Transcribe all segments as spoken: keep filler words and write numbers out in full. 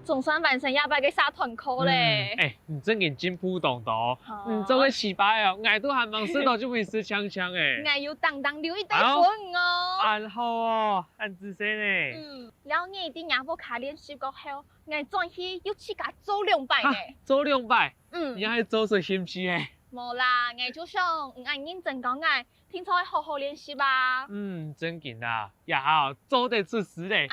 總算完成這擺个社團課咧。嗯，欸，你正經進步當多。好。你做个粢粑哦，𠊎都還吂食到就分你食淨淨欸。𠊎有當當留一袋分你哦。哎喲，恁好哦，恁仔細呢。嗯，了你在若屋下練習過後，𠊎轉去又自家做兩擺呢。哈，做兩擺？嗯。你還做出興趣欸？無啦，𠊎就想，你恁認真教𠊎， 定著愛好好練習啊。嗯，正經啊，這下做得出師咧。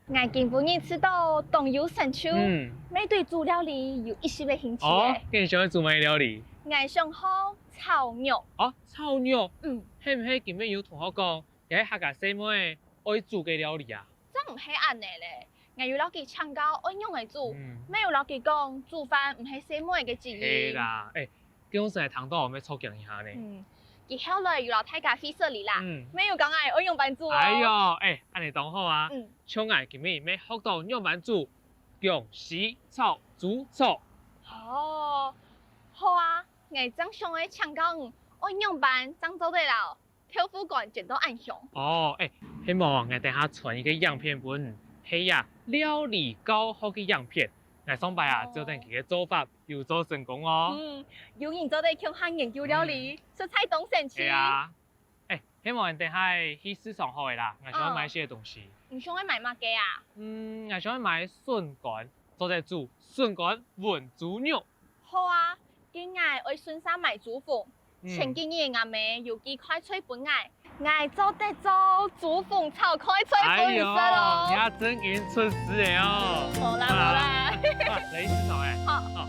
𠊎今晡日試著當有成就，嗯。乜對煮料理有一息个興趣哦，欸。該你想愛煮麼个料理？𠊎想學炒肉。哦，炒肉？嗯。係毋係今晡日有同學講，這係客家細妹愛煮个料理啊？ 正毋係恁呢咧，𠊎有摎佢請教愛仰仔煮，嗯。乜有摎佢講煮飯毋係細妹个職業。係啦，欸，該樣式聽著乜著驚一下呢。嗯，佢後來有摎大家會失禮啦，嗯。乜有講𠊎愛仰般煮哦。哎喲，欸，恁呢當好啊。嗯。像𠊎今晡日乜學著仰般煮薑絲炒豬草。哦，好啊，𠊎正想愛請教你，愛仰般正做得摎 豆腐乾煎到恁香。哦，欸，係無，𠊎等下傳一個影片分你，係啊，料理教學个影片。𠊎上擺啊，哦。照等佢个做法，有做成功哦。嗯，有人做得共下研究料理，嗯。實在當神奇。係啊，欸，係無，𠊎等下去市場好了啦，𠊎想愛買一些東西。哦。你想愛買麼个啊？嗯，𠊎想愛買筍乾，做得煮筍乾炆豬肉。好啊，該𠊎愛順續買豬紅。 嗯。前幾日吾姆有寄快菜分𠊎，𠊎做得做豬紅炒快菜分你食哦。哎喲，你還真經出師了哦。無啦，無啦。啊，來，你食啥欸？好。好。